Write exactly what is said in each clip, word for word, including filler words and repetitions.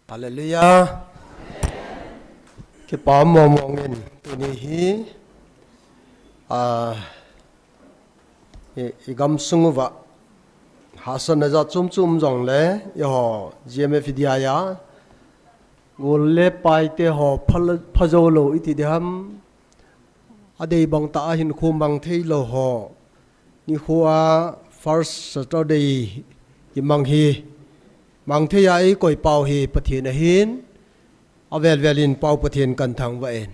Hallelujah. Kipa mong mong in tuni hi, ah, i, i gamsung uva hahsatna jat chom chom jong le, i ho G M F dia ya, gol le pai te ho pha, pha jou lou i ti ding ham, adei bang tah a hinkho mang thei lou ho. Nikho a first Saturday i mang hi, mang thei a i koi pau hi Pathen ahin, avel vel in pau Pathen kan thangvah in.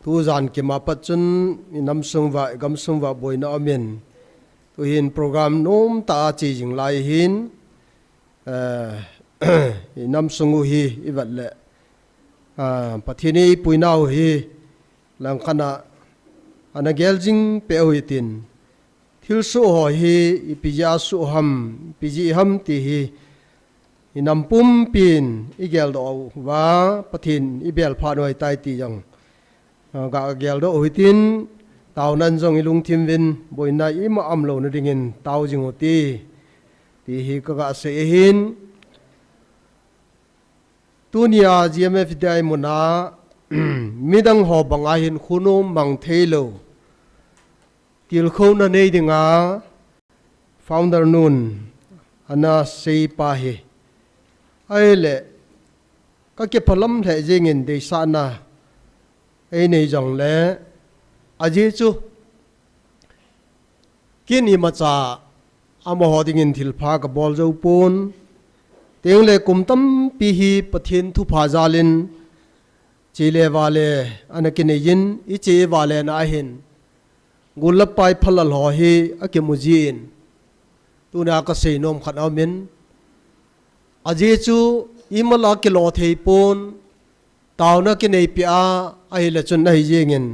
Tu jan kima pat chun i namsung uva, i gamsung uva boina um in. Tu hin program nom tah a che jing lai hin, eh, i namsung u hi i vet le, ah, Pathen in ei puina u hi langkhat a ana gel jing peh u hitin. Thilsoh ho hi ipi jeh a soh ham, ipi jeh ham ti hi i nam pumpin i geldoh uva, Pathen i bel phat u ahitai ti jong, ah, ga geldoh u hitin, taonan jong i lungthim uvin boina ima um louna dingin tao jing u hite, ti hi ka ga sei ahin. Tunia G M F dia i muna midang ho banga hinkho nom mang thei lou, tilkhouna nei dinga founder nun ana sei pa hi. Ahile, ka kiphalam lheh jingin deisahna ei nei jong le, ajeh chu, kin imacha amaho dingin thilpha ka bol jou pon. Tengle kum tampi hi Pathen thupha jal in, che le vale ana kinei in, i che vale na ahin, gol le pai phalal ho hi akimu jin, tuna ka sei nom khat aum in, ajeh chu imacha kilo thei pon, taona kinei peh a, ahile chun ahi jingin.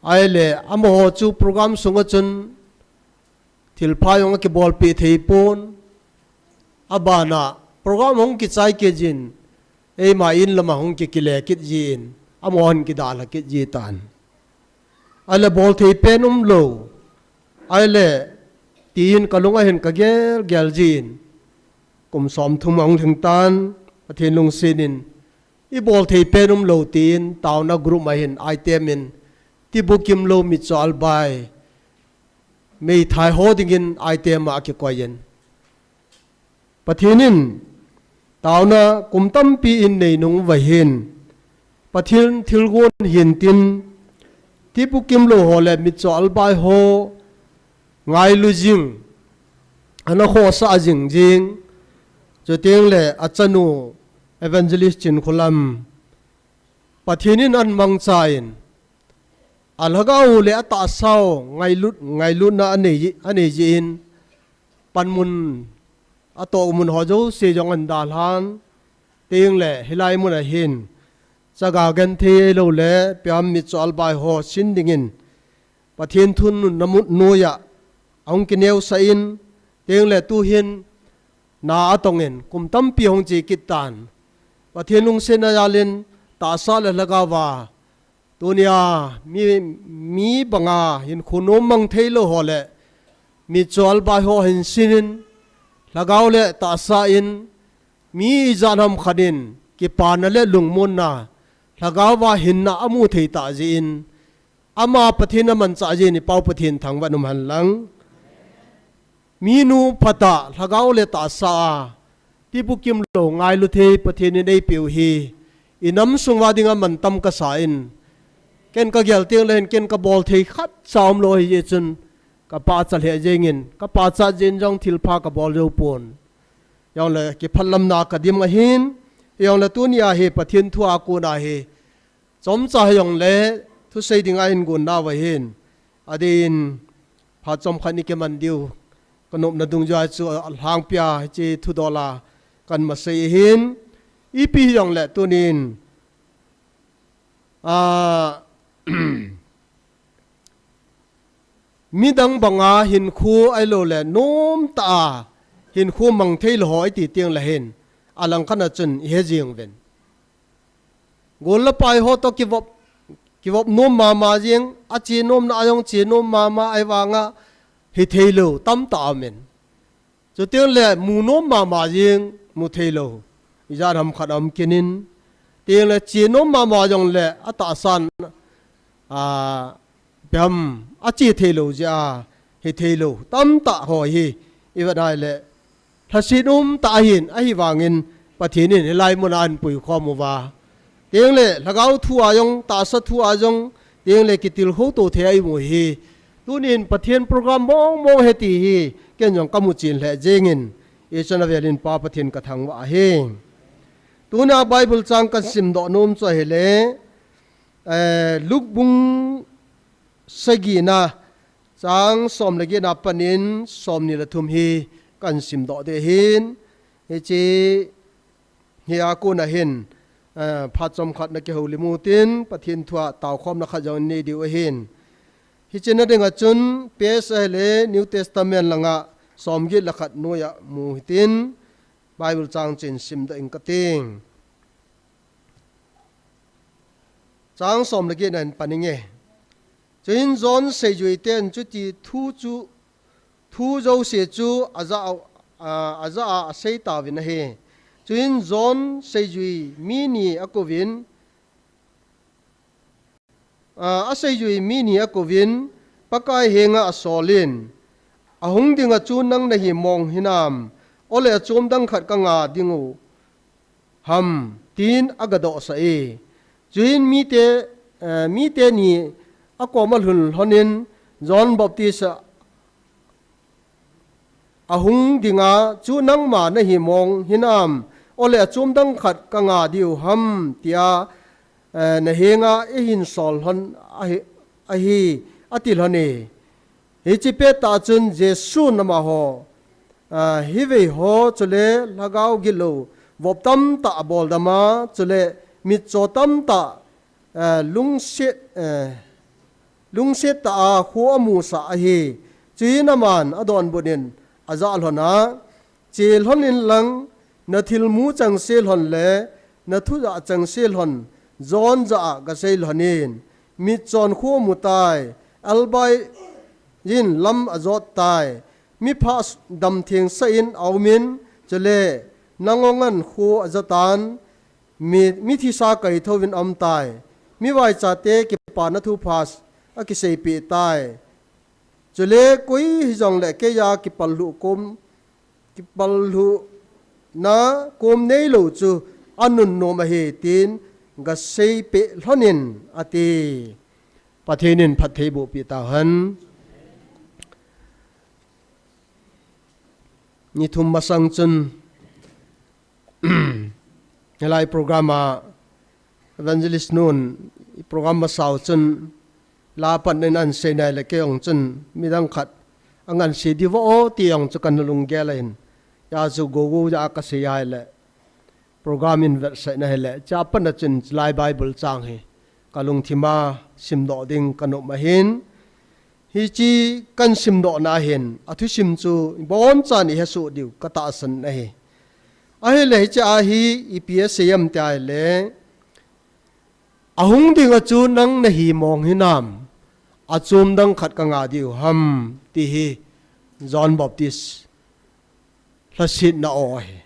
Ahile, amaho chu program sunga chun thilpha jong akibol peh thei pon. Abana program hung kichai kit jin, eima in lama hung kikile kit jin, amaho hin kidalha kit ji tan. Ahile bol thei pen um lou. Ahile, tin ka lunga hin ka gel gel jin. Kum som thum ahung lhing tan, Pathen lungset in, i bol thei pen um lou tin, taona group a hin item in, tibukim lou mitcho albai, meithai ho dingin item a akikoi in. Pathen in taona kum tampi in nei nung uva hin, Pathen thilgon hin tin, tibukim lou ho le mitcho albai ho ngailu jing, ana khosa jing jing. Chuteng le achanu Evangelist Chinkholam, Pathen in ahin mangcha in, alhagao le atahsa u ngailut, ngailutna anei, anei jin, panmun, atoh mun ho jouse jong ahin dalhan, tengle hilai mun a hin, chaga genthei lou le, piam mitcho albai ho sin dingin, Pathen thununna mun noiya, ahung kineosah in, tengle tu hin, na atong in, kum tampi hung che kit tan. Pathen lungsetna jal in, tahsa le lhagao va, tunia mi, mi banga hinkho nom mang thei lou ho le, mitcho albai ho hin sin in, lhagao le tahsa in, mi ijat ham khat in, kipana le lungmonna, lhagao va hinna amu thei tah jeh in, ama Pathen amanchah jeh in i pau Pathen thangvah in um hen lang. Minu phatah, lhagao le tahsa a, tibukim lou ngailu thei Pathen in eipeh u hi, i nam sung uva dinga mantam kasa in, ken ka gel tengle hin ken ka bol thei khatcha um lou ahi jeh chun, ka pachat lheh jingin, ka pachat jeh in jong thilpha ka bol jou pon. Jongle kiphalamna ka dim ahin, jongle tunia hi Pathen thu a kona hi, chomcha hijongle, thusei dinga hin gon nauva hin, adeh in, phat chomkhat ni kiman diu, ka nopna dungjui chu alhangpia, hiche thudol a, kahin masei ahin, ipi hijongle tunin, a, midang banga hinkho ahilou le, nomtah a hinkho mang thei lou ho iti tengle hin, alangkhat a chun ihe jing uvin. Gol le pai ho toh kivop, kivop nom mama jing, ache nomna a jong che nom mama ahivanga hithei lou tamtah aum in. Chuteng le mu nom mama jing mu thei lou. Ijat ham khat a um kit in. Teng le che nom mama jong le atahsan, a, pem a che thei lou jeh a hi thei lou. Tamtah ho hi i vet nai le lhasit um tah ahin, ahivangin Pathen in hilai mun a ahin puikhom uva. Teng le lhagao thu a jong, tahsa thu a jong, teng le kitilkhou to thei a imu hi. Tunin Pathen program mong mong ahi ti hi, ken jong kamu chen lheh jengin, ichan avelin Pa Pathen kathangvah ahi. Tuna Bible chang kasim doh nom chu ahile, eh, Luke bung sagina, chang som le getna panin som ni le thum hi kasim doh ding ahin, hiche hi a kona hin, eh, phat chomkhat na kihoulim utin, Pathen thu a taokhomna khat jong nei diu ahin. Hiche na dinga chun, P S A le New Testament langa som get le khat noiya mu hitin, Bible chang chen simdoh ing kati. Chang som le getna hin pan inge. Chuin John seijui ten chuti thu chu, thu jouse chu aja a, a, aja a asei tauvin ahi. Chuin John seijui mi ni akouvin, a, aseijui mi ni akouvin, Pakai henga asolin, ahung dinga chu nang nahi mong hinam, ole achom dang khat kanga dingu ham, tin agadohsah e. Chuin mite, eh, mite ni akoma lhun lhonin John Baptist a ahung dinga chu nangma nahi mong hinam, ole achom dang khat kanga diu ham, tia, eh, nahenga eihin sol lhon ahi, ahi, ati lhon e. Hiche pettah chun Jesun amaho, a, hivei ho chule lhagao gitlou vop tamtah aboldama, chule mitcho tamtah, a, lungset, a, lungset tah a kho amusah ahi. Chuin aman adonbut in ajah lhon a, Che lhon inlang, nathilmu chengse lhon le nathujah chengse lhon John jah a gasei lhonin, mitchon kho amutai, elbai in lam ajot tai, miphah damthengsah in aumin, chule nangongan kho ajatan, mi, mithisa kaithouvin aumtai, mivaichate kipana thupha akiseipeh tai. Chule koi hijongle keiya kipallhuh kom, kipallhuhna kom neilou chu anunnom ahi, tin gaseipeh lhonin ati. Pathen in phatthei bohpeh tauhen. Ni thum masang chun, hilai program a evangelist nun program masau chun la pan in ahin sei nai le kei jong chun midang khat angansei diu vo ti jong chu kana lunggel ahin. Hijeh chun gogo ja kasei ahile program in vetsahna ahile, chua pat a chun lai Bible chang hi kalungthim a simdoh ding kanom ahin. Hiche kahin simdohna hin, athusim chu bonchan ihesoh diu katahsan ahi. Ahile hiche a hi ipi asei em tia ahile, ahung dinga chu nang nahi mong hinam, achom dang khat kanga diu ham, ti hi John Baptist lhasetna aw ahi.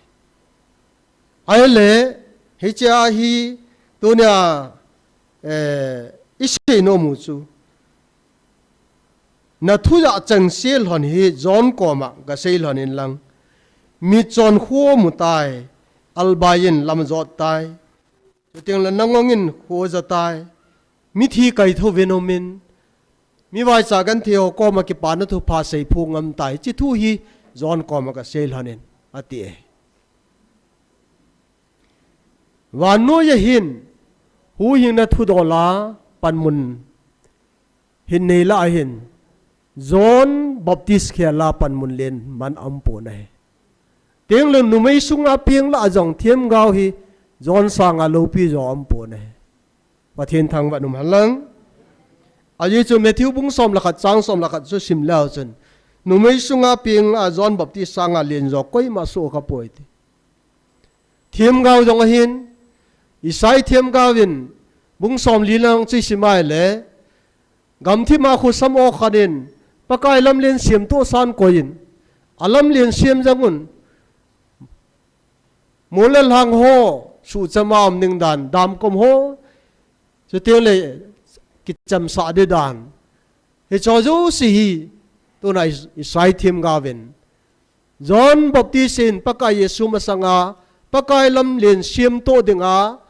Ahile, hiche a hi tunia, eh, isei nom u chu, nathujah chengse lhon hi John koma gasei lhon inlang, mitchon kho amutai, elbai in lam ajot tai, chuteng le nangong in kho ajatai, mithi kaithouvin aumin, mivaicha genthei ho koma kipana thupha seiphong aumtai, hiche thu hi John koma gasei lhonin ati e. Vannoi a hin huhhingna thudol a panmun hin nei lah ahin, John Baptist khel a panmun len man aumpon ahi. Tengle numei sunga peng lah a jong themgao hi John sanga loupi jo aumpon ahi. Pathen thangvah in umhen lang. Ajeh chu Matthew bung som le khat chang som le khat chu sim leu chun, numei sunga peng lah a John Baptist sanga len jo koima soh khapoi ti. Themgao jong ahin, Isai themgao in bung somli lang chu isim ahile, gamthip a khosam aw khat in Pakai lamlen semtoh san koi in, alamlen sem jang un, mol le lhang ho, suhchama um ding dan, damkom ho, chuteng le kichamsah ding dan, hiche jouse hi tuna i, i saithem gauvin. John Baptist in Pakai Jesu masanga Pakai lamlen semtoh dinga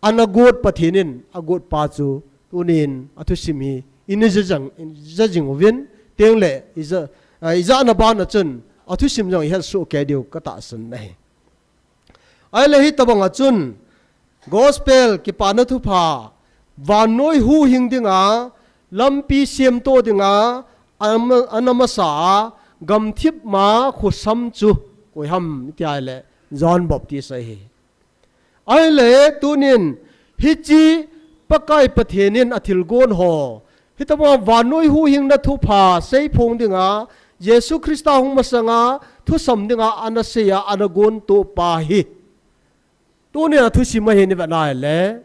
ana got Pathen in agot pa chu tunin athusim hi ina ja jing, ja jing uvin, chuteng le ija, a, ijana bana chun athusim jong ihet soh kei diu katahsan ahi. Ahile hitobanga chun Gospel, Kipana Thupha, vannoi huhhing dinga lampi semtoh dinga ana, ana masa a gamthip ma khosam chu koi ham iti ahile John Baptist ahi. Ahile tunin hiche Pakai Pathen in athilgon ho, hitobang vannoi huhhingna thupha seiphong dinga Jesu Christa hung masanga thusam dinga ana sei a ana gontoh pa hi tunin athusim ahi, ivet na ahile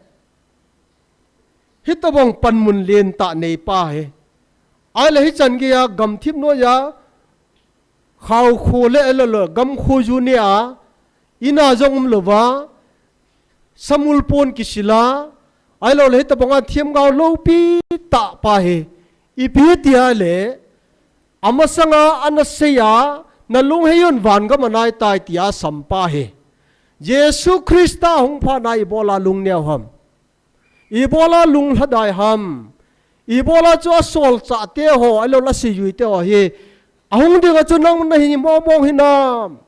hitobang panmun lentah nei pa hi. Ahile hichan geiya gamthip noiya khaokho le, ahilou le gamkho ju nea, ina jong umlouva, samul pon kisila, ahilou le hitobanga themgao loupi tah pa hi ipi ti ahile, amasanga ana sei a, nalunghei un, vangam anaitai tia asam pa hi. Jesu Christa hung phatna ibola lungneo ham? Ibola lunglhadai ham? Ibola chu asolchahte ho, ahilou le aseijui te ho hi ahung dinga chu nang nahi mongmong hinam?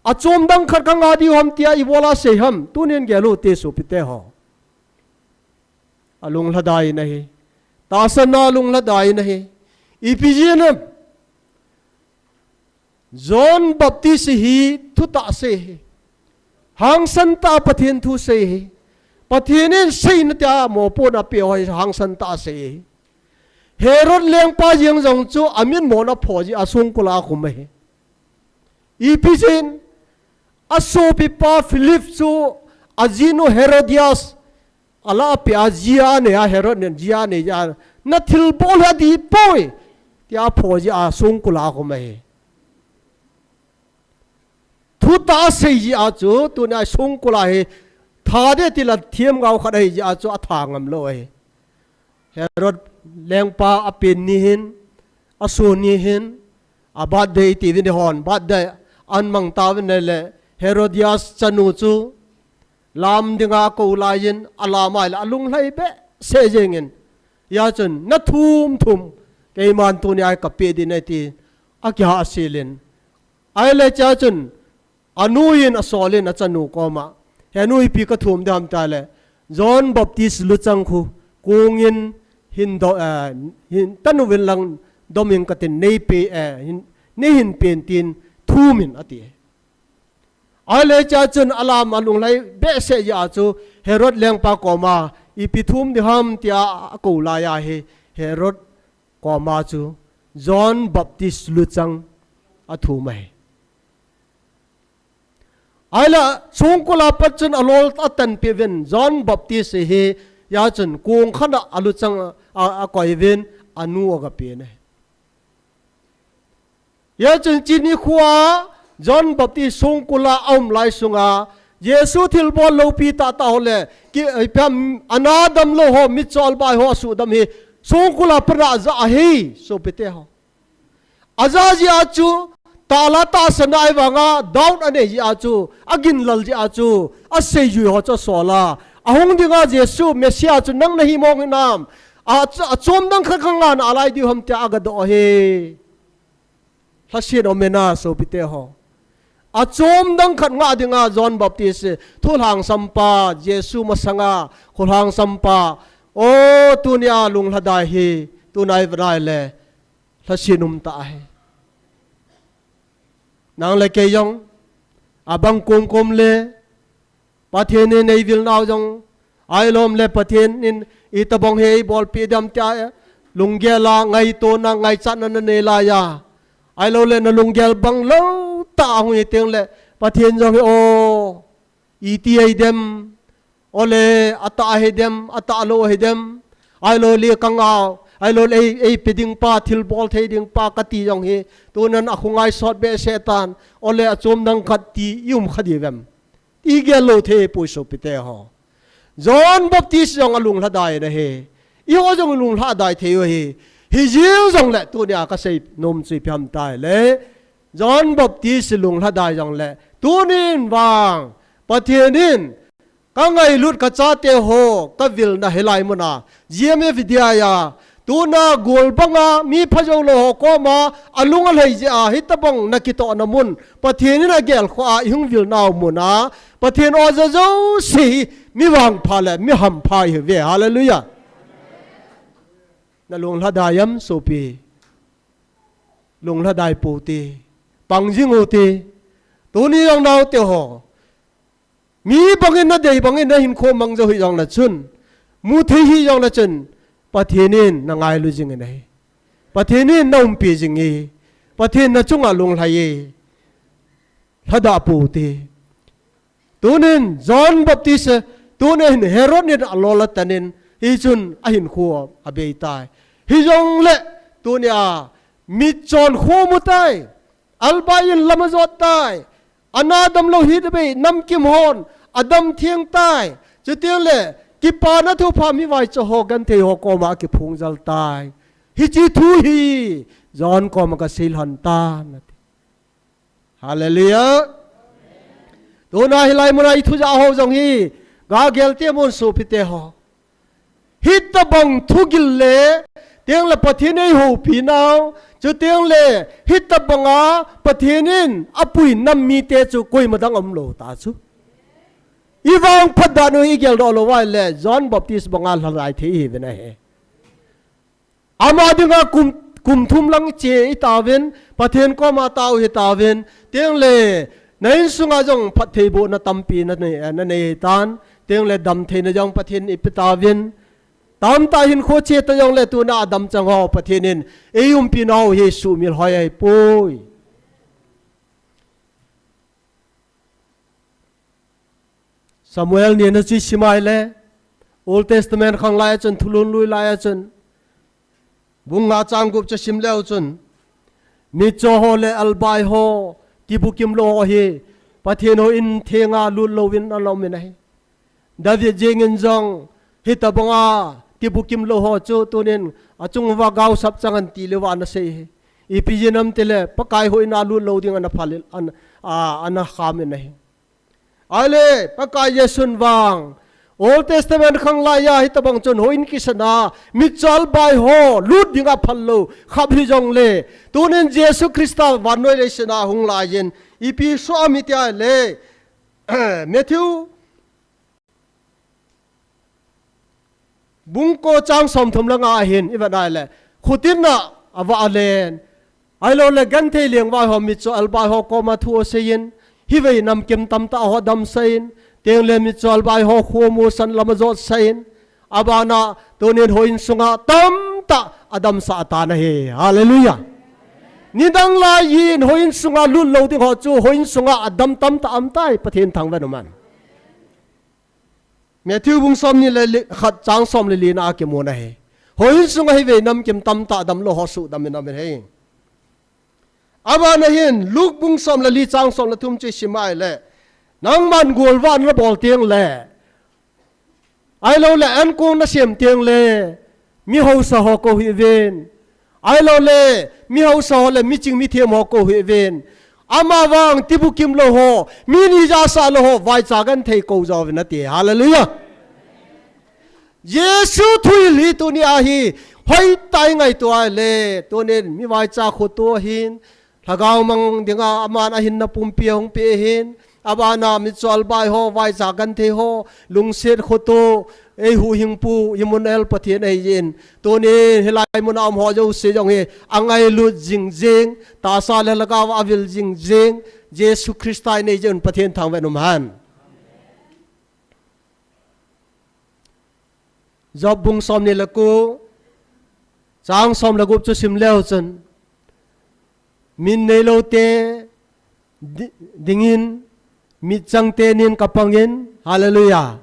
Achom dang khat kanga diu ham tia ibola sei ham? Tunin gel u hite sopite ho. Alunglhadai in ahi. Tahsanna alunglhadai in ahi. Ipi jeh ham? John Baptist hi thutah sei hi. Hangsan tah Pathen thu sei hi. Pathen in seina tia mopohna apeh ho hi hangsan tah sei hi. Herod lengpa jeng jong chu amitmona pho jeh a songkula akhum ahi. Ipi jeh in? Asopipa Philip chu ajinu Herodias, alah apeh a, jia anei a, Herod nen jia anei jeh a, nathilbol hi adih poi tia apho jeh a songkula akhum ahi. Thutah asei jeh a chu tunia songkula hi tha ding tila themgao khat ahi jeh a chu atha ngamlou ahi. Herod lengpa apen ni hin, aso ni hin, a birthday iti uvin eihon, birthday ahin mang tauvin ahile, Herodias chanu chu lam dinga akou laiyin, alam ahile alunglhai behseh jengin, hijeh chun nathum thum, keiman tunia hi kapeh ding ahi tin, akihah aselin. Ahile chea chun, anu in asolin achanu koma, henu, ipi kathum ding ham tile, John Baptist luchang khu kong in hin do, eh, hin tanu uvin lang dom inge katin, neipe, eh, hin, neihin pen tin thum in ati. Ahile chea chun alam alunglhai behseh jeh a chu Herod lengpa koma ipi thum ding ham tia akou laiya hi Herod koma chu John Baptist luchang athum ahi. Ahile songkula pat chun alol atanpeh uvin John Baptist hi, hijeh chun kong khat a aluchang a, akoi uvin anu agapen ahi. Hijeh chun hiche nikhoa John Baptist songkula aum lai sunga Jesu thilbol loupi tahtah ho le, ki, ipi ham, ana damlou ho, mitcho albai ho asuhdam hi songkula pat a ajah ahi, sopite ho. Ajah jeh a chu, tahla tahsanna ahivanga doubt anei jeh a chu, aginlal jeh a chu, aseijui ho chu asol a, ahung dinga Jesu Messiah chu nang nahi mong hinam? A, achom dang khat kanga nalai diu ham tia agadoh ahi. Lhasetna um e na sopite ho. Achom dang khat ngah dinga John Baptist thulhangsampa, Jesu masanga khulhangsampa, o, tunia lunglhadai hi, tuna ivet na ahile lhasetna um tah ahi. Nang le kei jong abang komkom le Pathen in eivil nau jong, ahilou le Pathen in itobang hi eibolpeh ding ham tia lunggel a ngaitona, ngaichatna nanei laiya, ahilou le nalunggel banglou tah a hung hiteng le Pathen jong hi, o, iti ahidem, ole atah ahidem, atahlou ahidem, ahilou le kangau, Ahilou le ei, ei pe ding pa, thilbol thei ding pa kati jong hi, tunan akhongai sot behseh tan, ole achom dang khat ti i um kha diu vem? I gel lou thei poi sopite ho. John Baptist jong alunglhadai in ahi. Eiho jong lunglhadai thei u ahi. Hijeng jongle tunia kasei nom chu ipi ham itile, John Baptist lunglhadai jongle tunin vang Pathen in ka ngailut ka chate ho ka vilna hilai muna G M F dia tuna gol banga mi phajou lou ho koma alung alhai jeh a hitabang na kitohna mun Pathen in agelkhoh a ihung vilnau muna Pathen oja jouse hi mi vangpha le mi hampha ihiuve. Hallelujah. Na lunglhadai am sopi? Lunglhadai pou te. Pang jing u te. Tuni jong naote ho, mi bangin nadei bangin nahinkho mang jou hih jongle chun, mu thei hih jongle chun, Pathen in nangailu jing in ahi. Pathen in naumpi jing e. Pathen nachunga lunglhai e. Lhadah pou te. Tunin John Baptist, tunin Herod in alol atan in, hichun ahinkho abei tai. Hijongle tunia mitcho khomu tai, albai in lam ajot tai, ana damlou hita bei namkim hon adam theng tai. Chuteng le kipana thupha mivaicha ho genthei ho koma akiphong jal tai. Hiche thu hi John koma kasei lhon tan ati. Hallelujah. Tuna hilai muna ithu ja ho jong hi gagel temun sopite ho. Hitabang thugil le, teng le Pathen in eihoupi nau, chuteng le hitabanga Pathen in apui nam mite chu koima dang umlou ta chu. I vangphat dan u i geldoh lou uva ahile John Baptist banga lhadai thei ihiuvin ahi. Ama dinga kum, kum thum lang che itauvin, Pathen koma tao hitauvin, teng le na insunga jong phattheibohna tampi nanei, nanei tan, teng le damtheina jong Pathen in eipeh tauvin, tamtah hinkho che ta jongle tuna adam chang ho Pathen in eiumpi nau hi sumil hoi ahipoi. Samuel nina chu isim a ahile, Old Testament khanglai a chun, Thulhun lui lai a chun, bung nga chang gup chu isim leu chun, mitcho ho le albai ho, tibukim lou ho hi Pathen houin thenga lut louvin ana um in ahi. David jeng in jong hitabanga tibukim lou ho chu tunin achung uva gaosap chang in ti leuva ana sei hi. Ipi jeh ham itile Pakai houin a lut lou ding ana phal in, ana, a, ana kham in ahi. Ahile Pakai Jesun vang Old Testament khanglai a hitabang chun houin kisan a mitcho albai ho lut dinga phal lou khap hijongle, tunin Jesu Christa vannoi leiset a hung laiyin ipi soh ham iti ahile, Matthew bung ko chang somthum le nga ahin, ivet ahile, khutin a avah alen. Ahilou le genthei lengvai ho, mitcho albai ho koma thu aseiyin, hivei namkim tamtah ho adamsah in, teng le mitcho albai ho khomu sanlam ajotsah in, abana tunin houin sunga tamtah adamsah atan ahi. Hallelujah. Nidang laiyin houin sunga lut lou ding ho chu, houin sunga adam tamtah aum tai, Pathen thangvah in um hen. Matthew bung somni le li-, khat chang som le lina a kimu na ahi. Houin sunga hivei namkim tamtah damlou ho suhdam in aum in ahi. Abana hin Luke bung som le li chang som le thum chu isim ahile, nangman golvah nabol teng le, ahilou le ankong nasem teng le, mi haosa ho kou hih uvin. Ahilou le, mi haosa ho le, mi ching mi them ho kou hih uvin. Ama vang tibukim lou ho, mi nijat sah lou ho, vaicha genthei kou jo uvin ati. Hallelujah. Jesu thuhil hi tuni a hi, hoitah a i ngaito ahile, tunin mi vaicha khoto ahin, Lhagao mang dinga aman ahinna pumpi ahung peh ahin, abana mitcho albai ho, vaicha genthei ho, lungset khoto, eihuhhingpu, imun el Pathen ahi jeh in. Tunin hilai muna um ho jouse jong hi, angailut jing jeng, tahsa le lhagao a avil jing jeng, Jesu Christa inei jeh un Pathen thangvah in um hen. Job bung somni le ko, chang som le gup chu sim leu chun, min neilou te di-, dingin, mitchang tenin kapangin, hallelujah.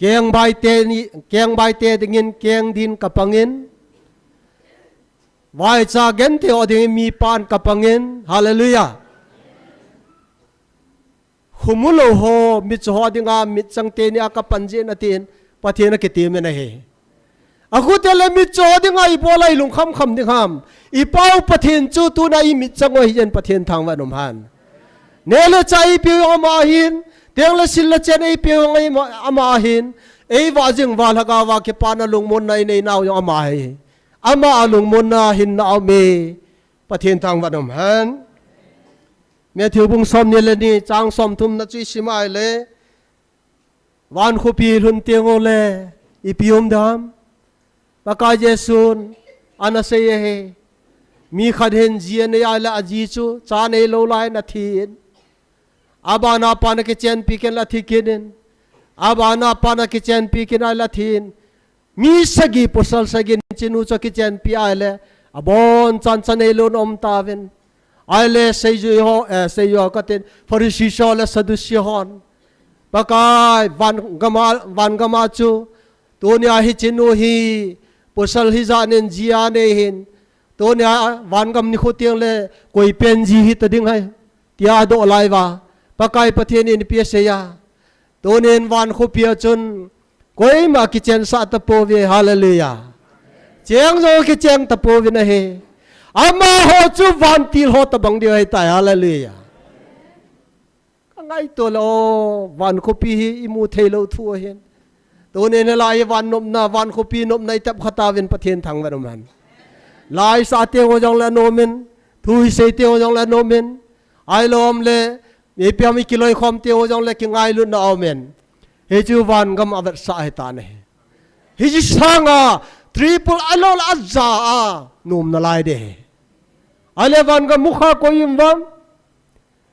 Kengbai te ni, kengbai te dingin keng din kapangin. Vaicha gente ho dingin mi pan kapangin. Hallelujah. Khumulou ho, mitcho ho dinga, mitchang teni a kapan jin atin, Pathen akiti min ahi. Akhute le mitcho ho dinga ibol a ilungkham kham ding ham. Ipau Pathen chu tuna imitchang u ahi jeh in Pathen thangvah in um hen. Neh le chah eipeu jong ama ahin, teng le sil le chen eipeu jong ama, ama ahin, eivah jing uva lhagao va kipana lungmonna inei nau jong ama ahi. Ama a lungmonna hinna aume, Pathen thangvah in um hen. Matthew bung somni le ni, chang somthum na chu isim a ahile, van khopi lhun teng ule, ipi um dem? Pakai Jesun ana sei ahi. Mi khat hin ji anei ahile aji chu, cha neilou lai in athi in. Abana pan akichenpi kit in athi kit in. Abana pan akichenpi kit in ahile athi in. Mi sagi, pasal sagi in chinu chu akichenpi ahile, abonchan cha neilou in aum tauvin. Ahile seijui ho, eh, seijui ho katin, Pharisee ho le Sadducee hon, Pakai, van gam a, van gam a chu, tunia hichinu hi, pasal hijat in ji anei hin, tunia van gam nikho teng le, koi pen ji hita ding ham, tia adoh lai uva. Pakai Pathen in ipi asei a? Tunin van khopi a chun, koima kichensah tapouve, hallelujah. Cheng jong kicheng tapouvin ahi. Amaho chu vantil ho tabang diu ahitai, hallelujah. Kangaito le o, van khopi hi imu theilou thu ahin. Tunin hilai hi van nopna, van khopi nopna itep kha tauvin Pathen thangvah in um hen. Laisah teng ho jong le anom in, thu isei teng ho jong le anom in, ahilou le, ipi ham ikiloikhom teng ho jong le kingailutna aum in. Hichu van gam avetsah ahitan ahi. Hiche sanga triple alou le aja a nom nalai ding ahi. Ahile van gam mukha koi um vem?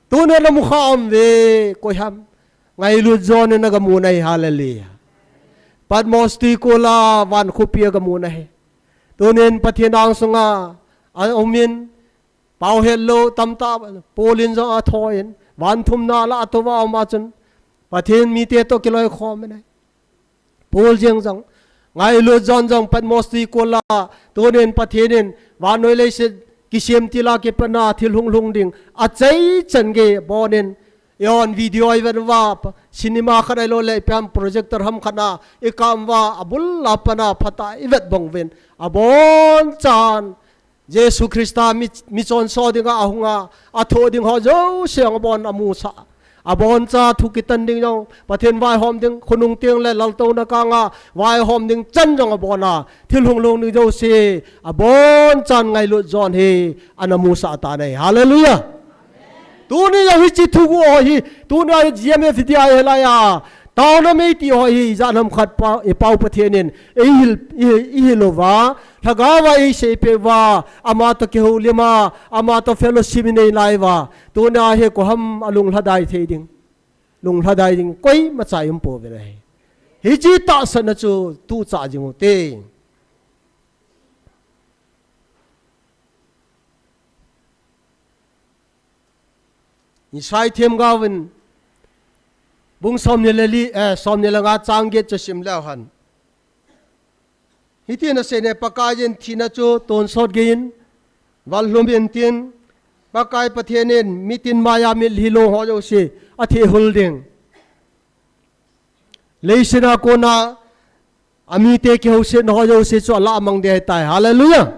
Tunin amukha aume, koi ham? Ngailut John in agamun ahi, hallelujah. Patmos twikol a van khopi agamun ahi. Tunin Pathen angsunga aum in, pao hetlou tamtah Paul in jong athou in, van thumna lah a atou a aum a chun, Pathen mite toh kiloikhom in ahi. Paul jeng jong, ngailut John jong Patmos twikol a, tunin Pathen in vannoi leiset kisem til a kipatna thil hung lhung ding achaichan gei abonin, eihon video ivet uva, cinema khat ahilou le ipi ham projector ham khat a ikap uva, abul a pat a phat a ivet bang uvin, abonchan Jesu Christa mi, michonse dinga ahunga, athoh ding ho jouse jong abon amusah. Aboncha thu kitan ding jong, Pathen vaihom ding, khonung teng le laltouna kanga vaihom ding chan jong abon a, thil hung lhung ding jouse abonchan ngailut John hi ana musah tan ahi. Hallelujah. Tuni jong hiche thuguh ho hi, tuni a hi G M F D I hilai a, taona mei ti ho hi, ijat ham khat pa, ipau Pathen in eihil, eihil, eihil uva, lhagao va eiseipeh uva, ama toh kihoulim a, ama toh fellowship inei lai uva, tuni a hi koi ham alunglhadai thei ding, lunglhadai ding koimacha ium pouvin ahi. Hiche tahsanna chu tuchah jing ute. Isai themgao vin, bung somni le li, eh, somni le nga chang get chu sim leu hen. Hitin asei e, Pakaiyin thina chu tonsot geiyin vallhum in tin, Pakai Pathen in mitin maiya mitlhi long ho jouse athehul ding. Leiset a kona amite kihousetna ho jouse chu alamang ding ahitai. Hallelujah.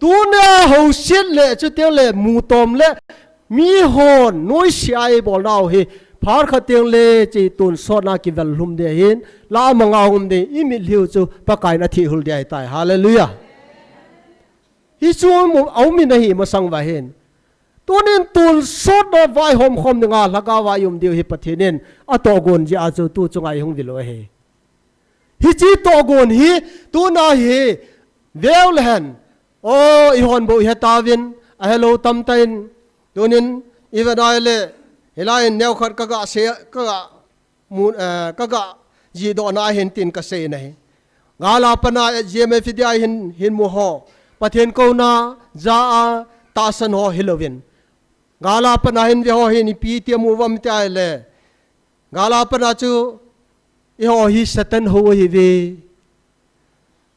Tuna houset le, chuteng le, mutom le, mihon noise a ibolnau hi, phat khat teng le, hiche tonsotna kivallhum ding ahin, lamang a hung um ding, imitlhi u chu Pakaiyin athehul ding ahitai. Hallelujah. Hichu aum, aum in ahi masang uva hin. Tunin tonsotna vaihom khom dinga lhagao a ium diu hi Pathen in atohgon jeh a chu tu chunga ihung vil u ahi. Hiche tohgon hi tuna hi veu le hen. O, ihon bou ihe tauvin, ahelou tamtah in. Tunin ivet a ahile, hilai in neokhat kaga sei, kaga mun, eh, kaga jihdohna ahin tin kasei nahi. Gal a pat a G M F D I hin, hin mu ho, Pathen kouna ja a tahsan ho hilouvin, gal a pat a hin ve ho hin ipi ti amu uvam ti ahile, gal a pat a chu Eiho hi Satan hou ahiuve.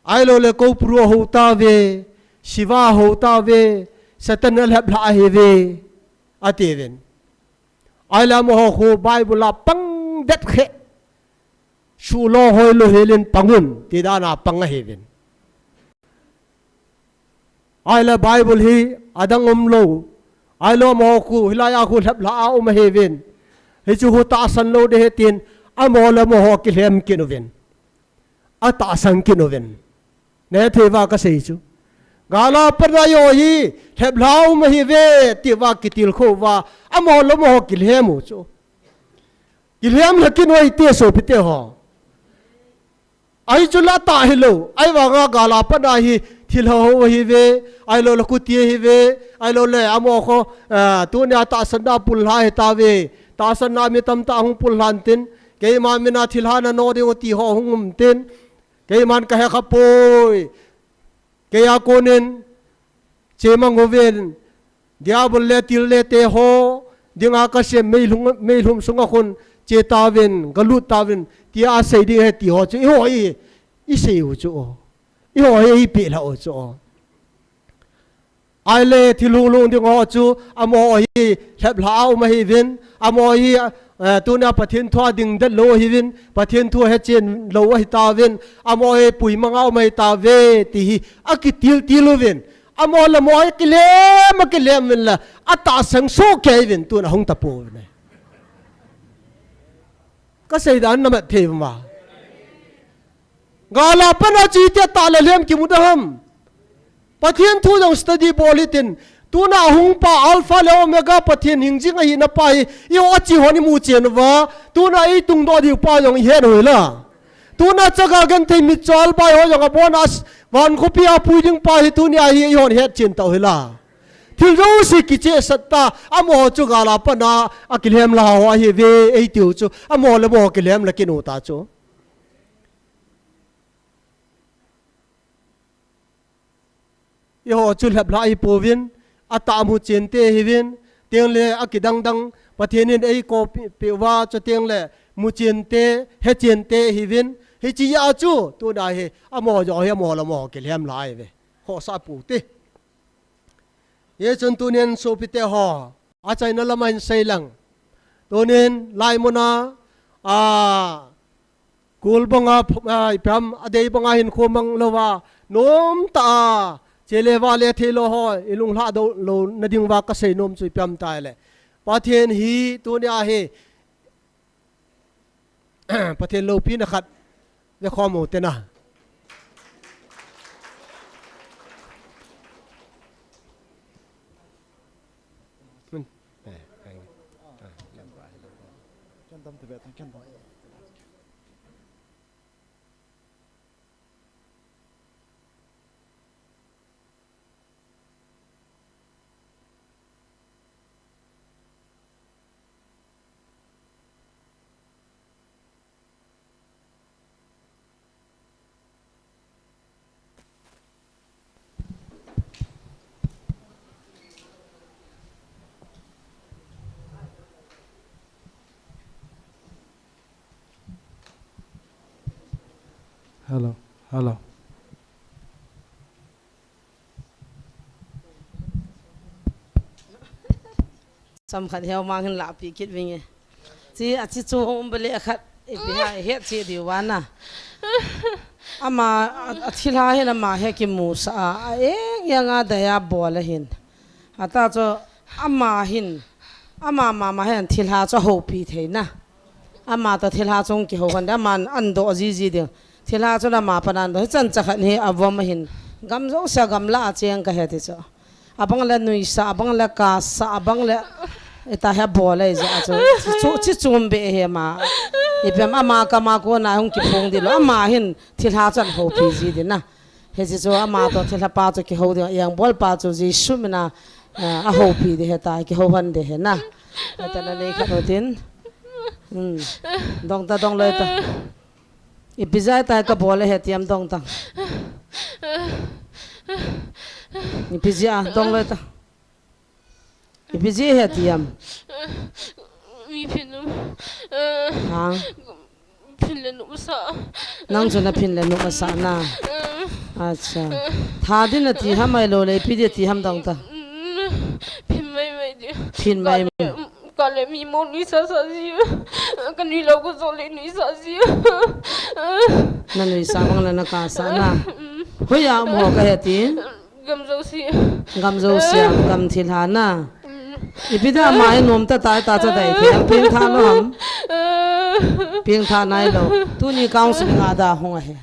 Ahilouleh Koupuru hou tauve. Shiva hou tauve. Satan alheplhah ahiuve. Atiuvin. Ahileh amaho khu Bible a pang det khe. Sulo hoilo helin pangun. Ti dan a pang ahiuvin. Ahileh Bible hi adang umlou. Ahileh amaho khu, hilai a khu lheplhah a um ahiuvin. Hichu khu tahsan lou ding ahi tin, amaho le amaho kilhem kit uvin. Atahsan kit uvin. Nahet thei uva kasei chu. Gal a pat a eiho hi, lheplhah a um ahiuve, ti uva kitilkhou uva. Amaho le amaho kilhem u chu. Kilhem lha kit u ahi ti sopite ho. Ahi chu la tah hilou. Ahivanga gal a pat a hi thilha hou ahiuve. Ahilouleh kuti ahiuve. Ahilouleh amaho khu, eh, tunia tahsan a pullha ahitauve. Tahsan a mi tamtah hung pullha intin. Keima mina thilha nano diu ti ho hung um intin. Keiman kahe khapoi. Kei a konin. Chemang uvin, Diabol le til le te ho, dinga kasem meilhum, meilhum sunga khun, che tauvin, galut tauvin, tia asei ding ahi ti ho chu, eiho hi, isei u chu o. Eiho hi, eipeh lha u chu o. Ahileh, thil hunglhung ding ho chu, amaho hi, lheplhah a um ahiuvin, amaho hi, Eh, tunia Pathen thu a dingdet lou ahiuvin, Pathen thu hechen lou ahitauvin, amaho hi puimang a um ahitauve, ti hi akitiltil uvin. Amaho le amaho kilhem, akilhem uvin le, atahsan soh kei uvin, tun ahung tapou uvin. Kasei dan namat thei uva. Gal a pat a chu iti tah le lhem kimu ding ham. Pathen thu jong study bol hitin. Tuna hung pa Alpha le Omega Pathen hingjing ahina pa hi. Eiho achi hon imu chen uva. Tuna eitung doh diu pa jong ihet u hila. Tuna chaga genthei mitcho albai ho jong abon a s-, van khopi a pui ding pa hi tunia hi eihon het chen tau hila. Thil jouse kichehsah ta, amaho chu gal a pat a, akilhem lha ho ahiuve, eitiu chu. Amaho le amaho kilhem lha kit u ta chu. Eiho chu lheplhah ahipouvin, atah muchen te ahiuvin, tengle akidangdang, Pathen in eikoupi, pi uva chu tengle muchen te, hechen te ahiuvin, hiche a chu, tuna hi, amaho joh hi, amaho le amaho kilhem lha ahiuve. Khohsah pou te. Hichun tunin sopite ho, achaina lama hin sei lang. Tunin, lai muna, a, Kul banga, a, ipi ham, adei banga hinkho mang louva, nomtah a, che le va le thei lou ho, ilunglhah doh louna ding uva kasei nom chu ipi ham itile. Pathen hi, tunia hi, Pathen loupina khat, vekhom u te na. Hello, hello. Chomkhat hiu mang hin lahpeh kit vinge. Chi, achi chu hung um bale akhat, ipi ham, ihet cheh diu vana. Ama, a, athilha hin ama hi kimusah a, a eng eng a dei a bol ahin. Atah chu ama hin, ama mama hin thilha chu ahoupi thei na. Ama toh thilha chu kihou hon ding, aman andoh jiji ding. Thilha chu ama pan andoh, hichan chakhat hi avom ahin. Gam jousea gamla a cheng kahi ti chu. Abang le nuisah, abang le kasah, abang le ita hi abol ahi jeh a chu. Chu, chu, chu chom be hi ama. Ipi ham ama kama kona hung kiphong ding lou. Ama hin thilha chu ahoupi ji ding na. Hiche chu ama toh thilha pa chu kihou ding, a eng bol pa chu Jesu mina, eh, ahoupi ding ahi ta, kihou hon ding ahi na. Ata na nei khat u tin. Hmm. Dong ta, dong loi ta. Ipi jeh a ita kabol ahi ti ham dong tang. Ipi jeh a dong loi ta. Ipi jeh a ahi ti ham. Mi phin um. Hang. Phin le nop asa. Nang chu naphin le nop asa na. Mm. Acha. Tha din nati ham ahilou le ipi din ati ham dong ta. Mm. Phin mai mai din. Phin mai mai. Ka le, mm, ka le mi mo nuisa sa ji. Ka nui lou ko jo le nuisa ji. Nanuisa bang le nakasa na. Mm. Hoiya um ho kahe ti. Gam jouse. Gam jouse a, gam thilha na. Mm. Ipi dia ama hi nom tah tah, tah cha dai thei, pengtha lou ham. Pengtha nailou. Tuni counseling a dia hung ahi.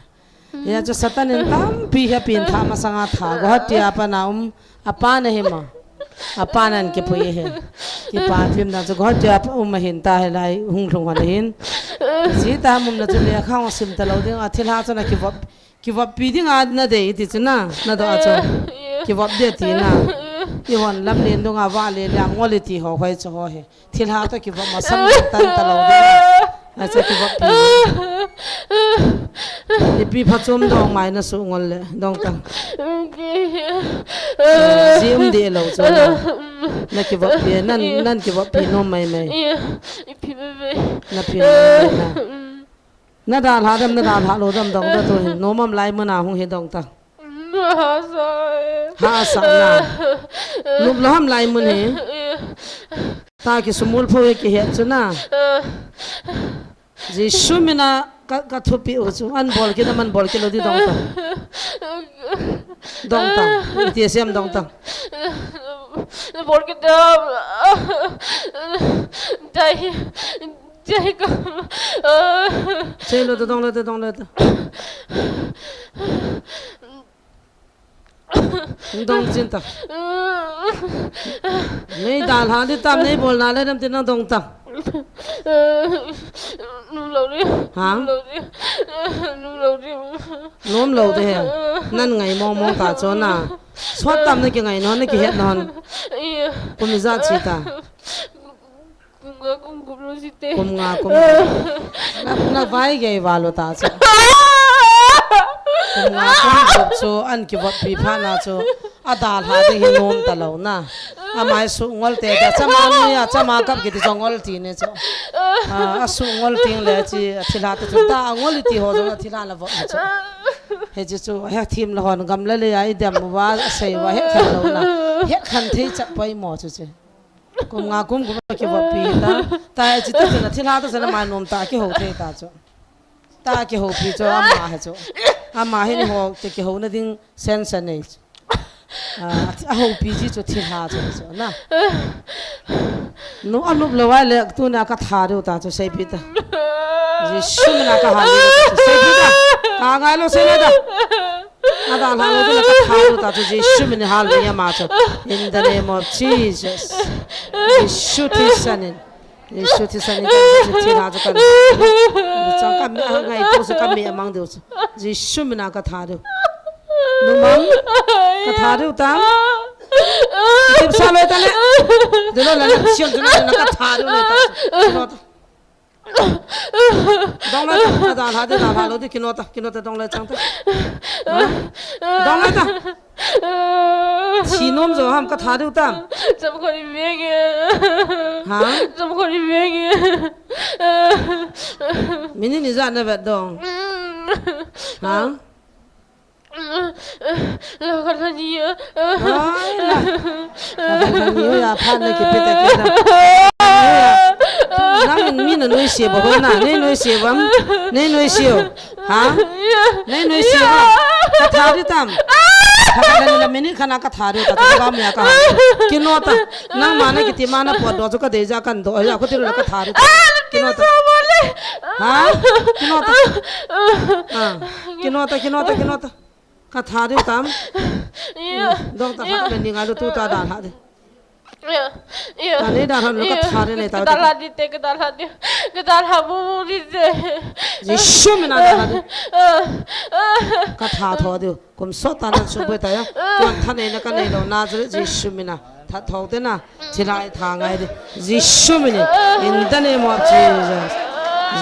Hia chu Satan in tampi hi apengtha masanga tha. Guwahati a pat na um, apa na hi ma. Apa nan kipui ahi. Kipa thim na chu Guwahati a um ahin ta hilai hung lhung hon ahin. Ji ta mum na chu lekha hung sim talou ding a thilha chu na kivop Kivoppi dinga nadei iti chu na, nadoh a chu. Eh, eh. Kivop ding ati na. Eh, eh. Ihon lamlen dunga vale le angol iti ho hoi chu ho hi. Thilha toh kivop masang tan talou ding. Acha kivoppi. Ipi phachom dong mai nasuh ngol le, dong tang. Eh, ji um deh lou chu na. Nakivoppi, nan, nan kivoppi nom mai mai. Eh, ipi mai mai. Naphin mai mai na. Nadalha dem, nadalha lou dem dong ta tu hin. Nom am lai mun a hung hi dong ta. Hasa e. Hasa na. Nop lou ham lai mun hi. Ta kisumul pho hi kihet chu na. Jisu mina ka, kathupi u chu. An bol kit, aman bol kit lou ding dong ta. Dong ta. Iti sem dong ta. Bol kit da. Dai. Chei ka. Chei lou ta, dong lou ta, dong lou ta. Dong chin ta. Nei dalha ding tam, nei bolna le dam tin nang dong ta. Nom lou ding. Ha? Nom lou ding. Nom lou ding. Nom lou ding he. Nan ngai mong mong ta chu na. Sot tam na kingai non, na kihet non. Iya. Kum ijat chi ta. Kum nga kum gup lou site. Kum nga kum gup. Na, na vai gei va lou ta chu. Kum nga kum gup chu an kivoppi phat na chu. Adalha ding hi nom talou na. Ama hi suh ngol te da chama ni a chama kap kiti chu ngol ti ni chu. A, asuh ngol ting le chi athilha ta chu ta angol iti ho jong athilha la vop ni chu. Hiche chu, he thim la hon gam la le a idem uva asei uva het khan lou na. Het khan thei chat poi mo chu chu. Kum nga kum gup kivoppi ta. Ta hiche ta chu na thilha ta chu na mai nom ta kihou thei ta chu. Ta kihoupi chu ama hi chu. Ama hi ni ho te kihouna ding sense nei chu. A, ahoupi ji chu thilha chu chu na. Nu anop lou vai le tuna katha diu ta chu seipi ta. Jisu mina kahal diu ta chu seipi ta. Ka ngai lou sei le ta. Adalha lou ding la katha diu ta chu Jisu mina hal ding ama chu. In the name of Jesus. Jisu thisan in. Jisu thisan in kan Jisu thilha chu kan. Chang kami angai tu su kami amang diu chu. Jisu mina katha diu. Numang katha diu tam. Tip sa loi ta le. Dilo la na siam chu na katha diu loi ta. Dilo ta. Dong loi ta, adalha ding, dalha lou ding, kino ta, kino ta, dong loi chang ta. Ha? Dong loi ta. Thi nom jo ham katha diu tam. Cham khon i veng e. Ha? Cham khon i veng e. Minute ijat na vet dong. Ha? La khat la ni a. Ai la. La khat la ni a, phat na kipe ta kit na. Nang mi na noise ba ho na, nei noise bam, nei noise o. Ha? Nei noise bam. Katha diu tam. Khat la ni la minute khat na katha diu ta, ta ba mi a ka. Kino ta. Nangma na kiti ma na pot doh chu kadei jeh a kan doh, ya khuti lou la katha diu ta. Kino ta. Ha? Kino ta. Ha. Kino ta, kino ta, kino ta. Katha diu tam. Iya. Dong ta, iya, khat le ni ngai lou tu ta dalha ding. Iya. Iya. Ta nei dalha lou, iya, katha ding nei ta. Kadalha ding te, kadalha ding. Kadalha bu bu ding te. Jisu mina dalha ding. Katha tho diu. Kum sot ta nan suboi ta ya. Tuan thanei na kanei lou na chu Jisu mina. Tha tho te na. Thilha tha ngai ding. Jisu mina. In the name of Jesus.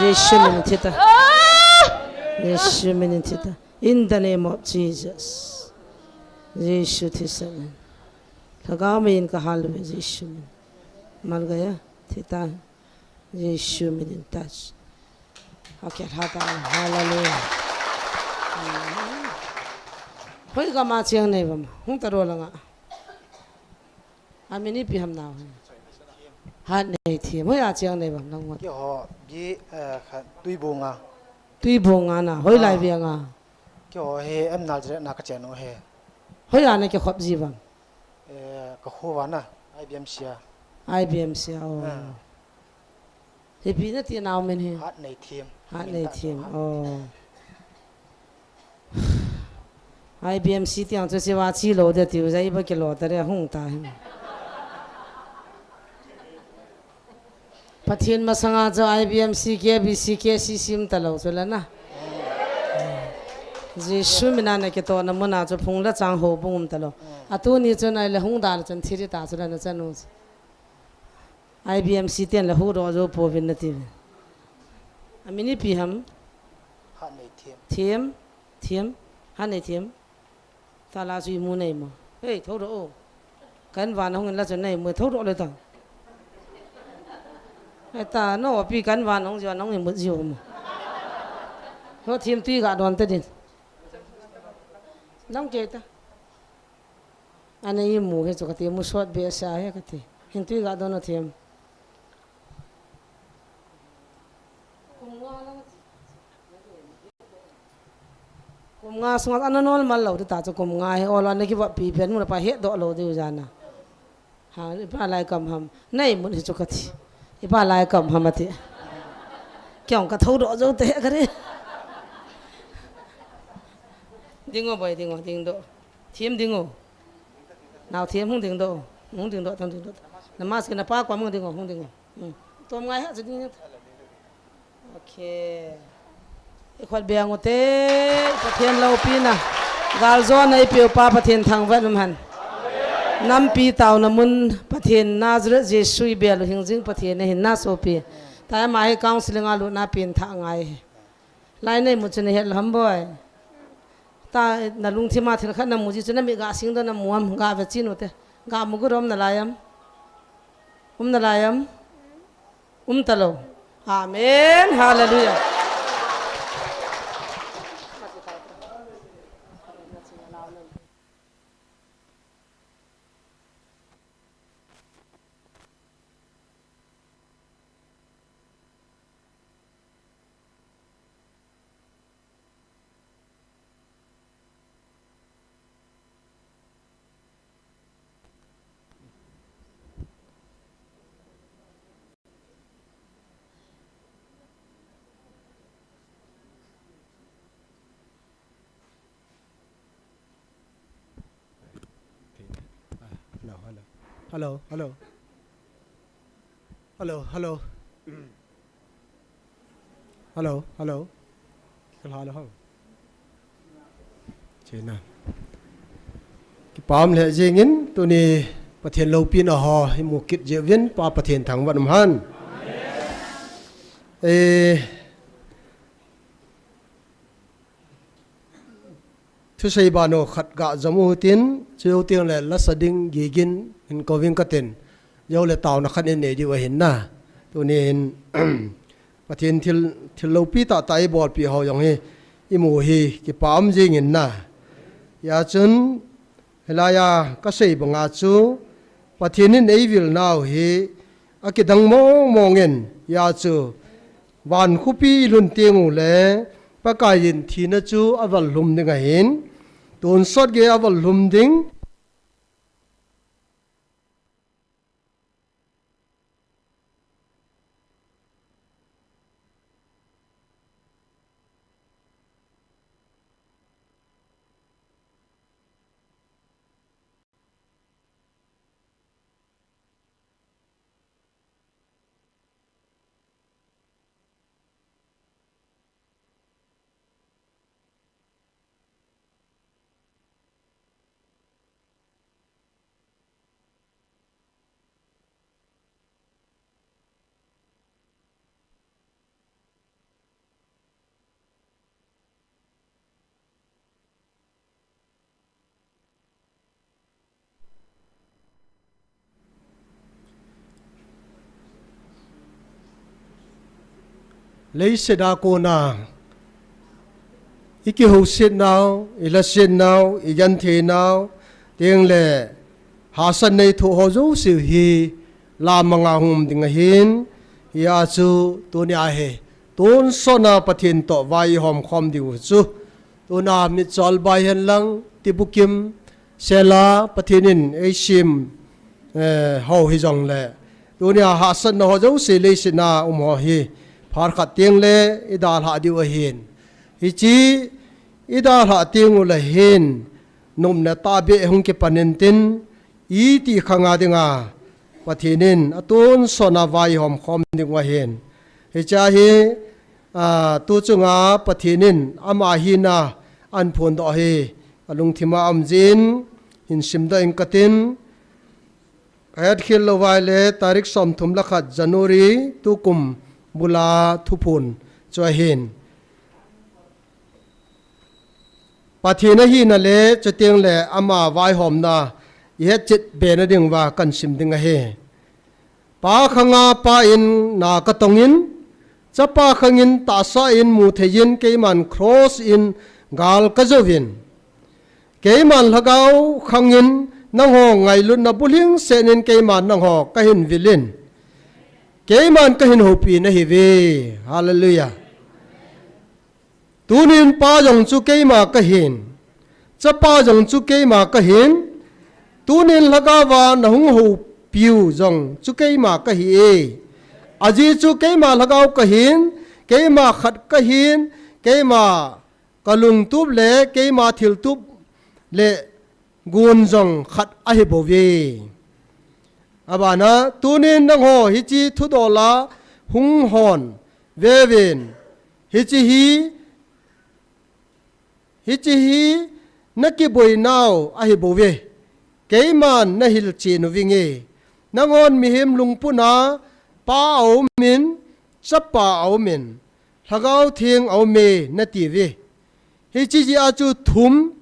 Jisu mina thi ta. Jisu mina thi ta. In the name of Jesus. Jisu thisan in. Lhagao min kahal uve Jisu min. Mal gaya, thi ta. Jisu min in touch. Okay, hallelujah. Hoi gam a cheng nei uvam? Hung ta ro langa. Amin ipi ham nao hi? Hatneithem. Hoi a cheng nei uvam nang hon? Keiho, bi, eh, kha, Tuibong a. Tuibong a na. Hoilai veng a? Keiho hi M Nazareth na ka chen u hi. Hoi a na kikhop ji uvam? Eh, ka kho uva na, I B M C a. I B M C a, oh. Ipi nati nao min hi? Hatneithem. Hatneithem, oh. I B M C tiang chu siva chi lo de tiu, ja iba kilo ta re hung ta hi. Pathen masanga chu I B M C, K B C, K C C um ta lo chu la na. Jesu mina na kitohna muna chu phung le chang houbung um ta lo. Atuni chun ahile hung da le chun thiri ta chu la na chanu chu. I B M C ten le hu ro jo pouvin nati ve. Amin ipi ham? Hatneithem. Them, them, Hatneithem. Ta la chu imu nei mo. Hei, thou ro o. Kan van hung in la chun nei mu, thou ro le ta. Hei ta, no, pi kan van hung jiu, hung imu jiu mo. Ho them tui ga don ta din. Nang ke ta. Ana imu hi chu kati, mu sot behseh hi kati. Hin tui ga don o them. Kum nga sunga ana normal lo ta chu kum nga hi ol ana kiva pi pen mu pa he do lo diu jana. Ha, ipa lai kam ham. Nei mun hi chu kati. Ipa lai kam ham ati. Kyong ka thou do jo te ka re. Ding o boy, ding o, ding do. Them ding o. Nao them hung ding do. Hung ding do, tam ding do. Na mask na pa kwa hung ding o, hung ding o. Hmm. Tom ngai ha chu ding. Okay. I khut beng u te, Pathen loupina. Galjona i peupa Pathen thangvah um hen. Nampi tauna mun Pathen Nazareth Jesu i bel u hing jing Pathen ahin na sopi. Tua ama hi counseling a lutna pen thah ngai hi. Lai nei mu chu na het lou ham boy. Ta na lungthim a thil khat na mu ji chu na mit ga sing do na mu am, ga ve chin u te. Ga mu gu rom na lai am. Um na lai am. Um ta lou. Amen. Hallelujah. Hello, hello. Hello, hello. Hello, hello. Hello, hello. Kikal hello ho. Chena. Kipah um le jingin tuni Pathen loupina ho i mu kit jeh uvin Pa Pathen thangvah um hen. Eh, Thusei bano khat ga jom u tin, chu teng le lasa ding gigin hin kou ving katin, jou le tauna khat in nei diu ahin na. Tunin, Pathen thil, thil loupi tahtah i bolpi ho jong hi, i mu hi, kipah um jingin na. Hijeh chun, Hilai a kasei banga chu Pathen in eivil nau hi akidang mong mong in, hijeh chun van khopi ilhun teng uleh Pakai in thina chu aval lhum ding ahin, tonsot gei aval lhum ding. Leiset a kona i kihousetnau, i lasetnau, i gentheinau, teng le hahsatna i thoh ho jouse hi lamanga hung um ding ahin, hia chu tunia hi tonsot a Pathen toh vai i hom khom diu chu, tuna mitchol bai hen lang, tibukim sela Pathen in ei sim, eh, ho hi jong le, tunia hahsatna ho jouse leiset a um ho hi phat khat teng le i dalhah diu ahin. Hiche i dalhah teng u le hin, nopna tahbeh hung kipan intin, iti khanga dinga Pathen in atonsot a vai i hom khom ding u ahin. Hiche hi, a, tu chunga Pathen in ama hina ahin phondoh hi, alungthima um jin, hin simdoh ing katin, ka hetkhel lou vai le, tarik somthum le khat January tukum bula thuphon chu ahin. Pathen ahina le, chuteng le ama vaihomna i hetchet be na diuva kan sim ding ahi. Pa khanga Pa in na ka tongin, Chapa khangin tahsa in mu thei in, keiman cross in gal ka jouvin, keiman Lhagao khangin nangho ngailutna bulhing senin keiman nangho ka hin vilin, keiman ka hin houpi nahiuve. Hallelujah. Tunin Pa jong chu keima kahin, Chapa jong chu keima kahin, tunin Lhagaova na hung houpiu jong chu keima kahi e. Ajeh chu keima Lhagao kahin, keima khat kahin, keima ka lungtup le keima thiltup le gun jong khat ahi bouve. Abana, tunin nangho hiche thudol a hung hon veuvin, hiche hi, hiche hi na kiboinau ahi bouve. Keiman na hilchen uvinge. Nanghon mihem lungput a Pa aumin, Chapa aumin, Lhagao Theng aume natiuve. Hiche jeh a chu thum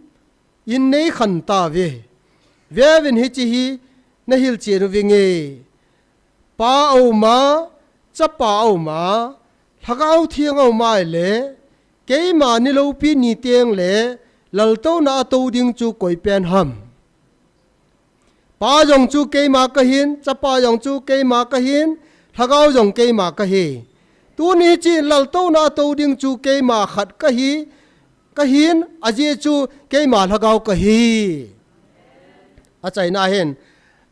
in nei khen tauve. Veuvin hiche hi na hilchen uvinge. Pa auma, Chapa auma, Lhagao Theng auma ahile, keima ni loupi ni teng le, laltouna a tou ding chu koi pen ham. Pa jong chu keima kahin, Chapa jong chu keima kahin, Lhagao jong keima kahi. Tuni hiche laltouna a tou ding chu keima khat kahi, kahin, ajeh chu keima Lhagao kahi. Achaina hin,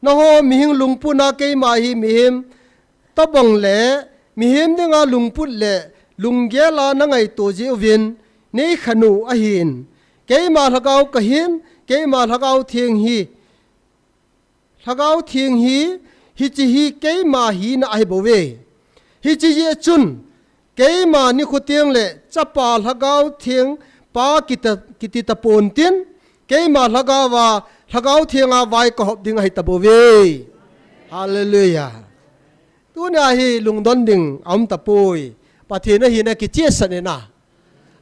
nangho mihem lungput a keima hi mihem tobang le, mihem dinga lungput le lunggel a na ngaito jeh uvin nei khen u ahin. Keima Lhagao kahin, keima Lhagao Theng hi, Lhagao Theng hi, hiche hi keima hina ahi bouve. Hiche jeh chun, keima nikho teng le Chapa Lhagao Theng Pa kiti, kiti tapon tin, keima Lhagaova, Lhagao Theng a vai kahop ding ahi tabouve. Hallelujah. Tunia hi lungdon ding aum tapoi. Pathen ahina kichehsah in a.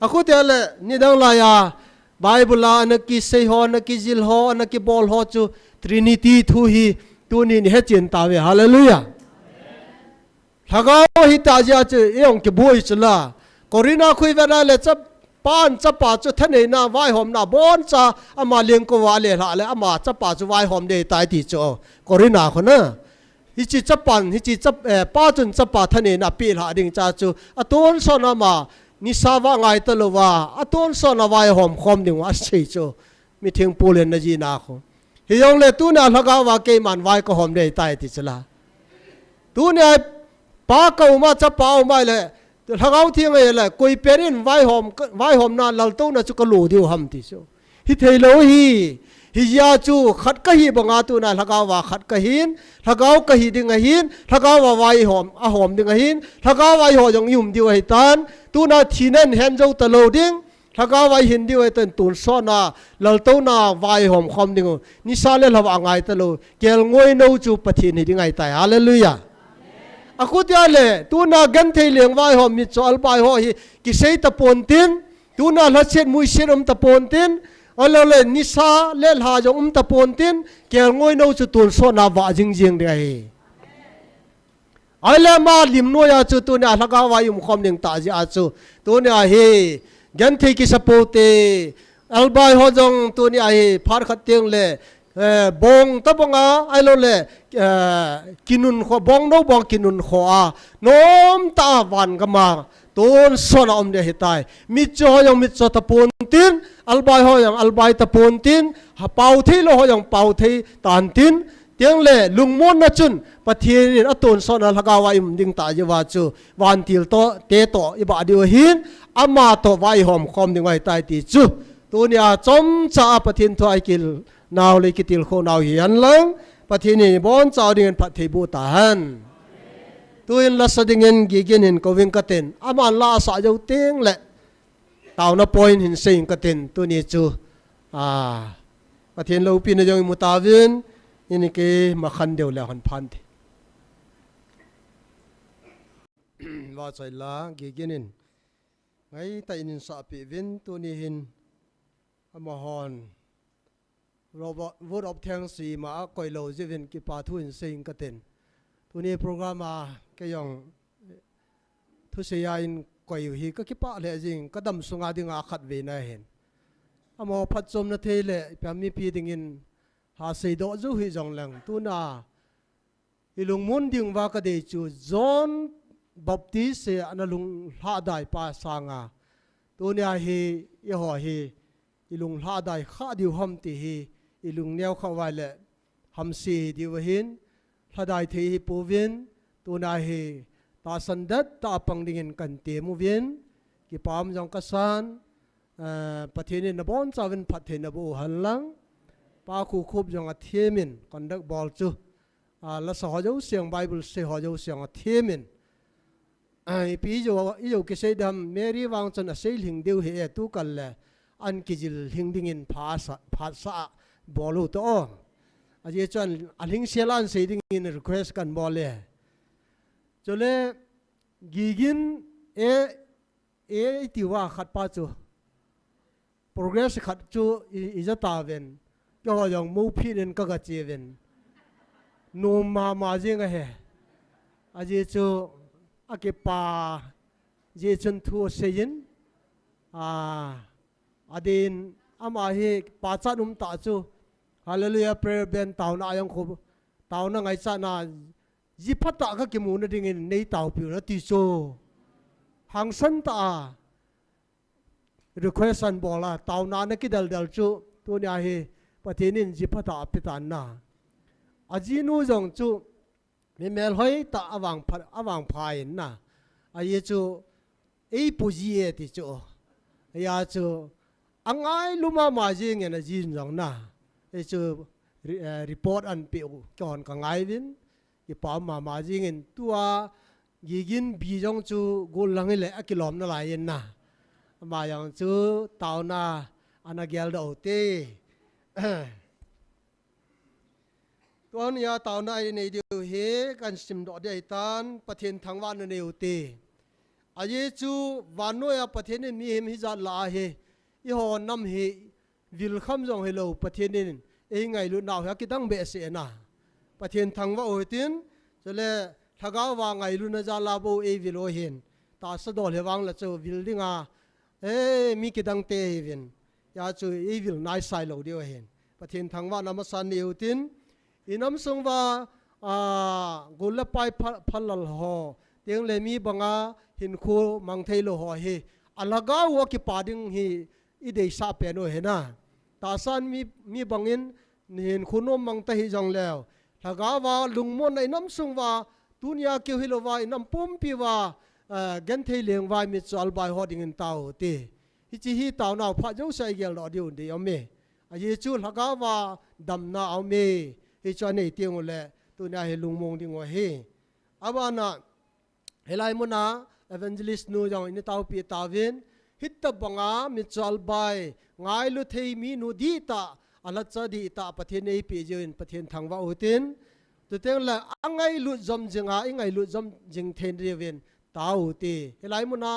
Akhutia le, nidang laiya Bible a ana kisei ho, ana kijil ho, ana kibol ho chu Trinity thu hi tunin i hechen tauve. Hallelujah. Lhagao ahitah jeh a chu i hung kiboi chu la. Corinth a khu i vet a le, Chapa, Chapa chu thaneina, vaihomna boncha ama lengkouva alelhah le, ama Chapa chu vaihom ding ahitai ti chu. Corinth a khu na. Hiche Chapan, hiche Chap-, eh, Pa chun Chapa thaneina apeh lhah ding cha chu, atonsot a ama nisa vah ngai talouva, atonsot a vaihom khom diu asei chu. Mitheng polen na jina khu. Hijongle tuna Lhagaova keiman vai kahom ding ahitai ti chu la. Tunia Pa ka uma, Chapa auma le, Lhagao Theng ahile, koi pen in vaihom, vaihomna laltouna chu kalo diu ham ti chu. Hithei lou hi, hijeh a chu khat kahi banga tuna Lhagaova khat kahin, Lhagao kahi ding ahin, Lhagaova vaihom, ahom ding ahin, Lhagao vai ho jong i um diu ahitan, tuna thina in hen jou talou ding, Lhagaova i hin diu ahitan, tonsot a, laltouna vaihom khom diu, nisa le lhava ngai talou, kelngoi nou chu Pathen hi ding ahitai. Hallelujah. Akhutia le, tuna genthei leng vaihom, mitchol vai ho hi, kisei tapon tin, tuna lhaset muiset um tapon tin, ahilou le nisa le lha jong um tapon tin, kelngoi nou chu tonsot a vah jingjing ding ahi. Ahile ama lim noiya chu tunia lhagao a i um khom ding tah jeh a chu, tunia hi genthei kisa pou te, albai ho jong tunia hi phat khat teng le, eh, bong tabang a, ahilou le, eh, kinun kho, bong no bong kinun kho a, nom tah a van gam a tonsot a um ding ahitai. Mitcho ho jong mitcho tapon tin, albai ho jong albai tapon tin, ha pao thei lou ho jong pao thei tan tin, teng le lungmonna chun Pathen in atonsot na lhagao a i um ding tah jeh uva chu vantil toh, te toh i bah diu ahin, ama toh va i hom khom ding ahitai ti chu. Tunia chomcha a Pathen thu a i kil nau le kitilkhou nau hi hen lang, Pathen in i boncha dingin phatthei boh tahen. Tuin lasa dingin Gigin hin kouving katin, aman la asah jou teng le, taona point hin sei ing katin, tuni chu, a, Pathen loupina jong i mu tauvin, in kei makhan deu le hon phan te. Vachoi la, Gigin in ngaitah in in sahpeh uvin, tuni hin amahon Robert, vote of thanks ima a koi lou jeh uvin kipa thu in sei ing katin. Tuni program a kei jong thusei a in koi u hi ka kipah lheh jing, ka dam sunga dinga khatvei na hin. Amaho phatchomna thei le ipi ham mipi dingin ha seidoh jou hih jong leng, tuna i lungmon ding uva ka dei chu John Baptist in ana lunglhadai pa sanga, tunia hi eiho hi i lunglhadai kha diu ham ti hi i lungneo kha uva le hamse hi diu ahin, lhadai thei hi pouvin, tuna hi tahsan det tah a pang dingin kan tem uvin, kipa um jong kasan, eh, Pathen in nabonchauvin phattheina boh u hen lang, Pa Khukhup jong athem in conduct bol chu, ah, lasa ho jouse jong, Bible sei ho jouse jong athem in, ah, ipi jou, i jou kisei dem, Mary vang chun asei lhing diu hi e, tukal le an kijil lhing dingin phat sa, phat sa a bol u toh. Ajeh chu an, alhing sel a an sei dingin request kan bol e. Chule Gigin e, e i ti uva khat pa chu, progress khat chu i, i ja tauvin, keiho jong mou phin in ka ga che uvin. Nom mama jing ahi. Ajeh chu akipa jeh chun thu asei in, a, adin ama hi pachat um tah chu, Hallelujah Prayer Band taona a jong khu, taona ngaichatna, ji phatah ka kimu na dingin nei taopiu na ti chu. Hangsan tah a request an bol a, taona na kidaldal chu, tunia hi Pathen in ji phatah ape tan na. Ajinu jong chu, mi melhoi tah a vangpha, a vangpha in na. Ajeh chu, ei pu ji e ti chu. Ajeh chu, angailu mama jing in ajin jong na. Ajeh chu, re-, eh, report an pe u, keiho ka ngai uvin. Kipa um mama jing in tua Gigin bi jong chu gul lang hile akilom nalai in na. Ama jong chu taona ana geldoh u te. Tunia taona i nei diu hi kan simdoh ding ahitan, Pathen thangvahna nei u te. Ajeh chu vannoi a Pathen in mihem hijat lah a hi, eiho nam hi vil kham jong hilou, Pathen in ei ngailut nau hi akidang behseh na. Pathen thangvah u hitin, chule lhagao va ngailutna jal a bou ei vil u hin, tahsa dol hi vang la chu vil dinga, eh, mi kidang te hi vin. Ajeh chu ei vil naisai lou diu ahin. Pathen thangvahna masan nei u tin, i nam sung uva, a, gul le pai pha-, phalal ho, teng le mi banga hinkho mang thei lou ho hi, a lhagao a kipa ding hi i deisah pen u ahi na. Tahsan mi, mi bangin hinkho nom mang ta hi jong leu, lhagao va lungmonna i nam sung uva, tunia keu hilou va, i nam pumpi uva, eh, genthei leng uva, mitcho albai ho dingin tao u te. Hiche hi taonau phat jouse a i geldoh diu ding aum e. Ajeh chu lhagao va damna aum e. Hichu anei teng u le, tunia hi lungmong ding u ahi. Abana, hilai muna evangelist nu jong in i taopi tauvin, hitabanga mitcho albai, ngailu thei minu dihtah, alhacha dihtah Pathen in eipeh jeh uvin Pathen thangvah u hitin. Chuteng le angailut jom jinga, i ngailut jom jing thei diuvin tao u te. Hilai muna,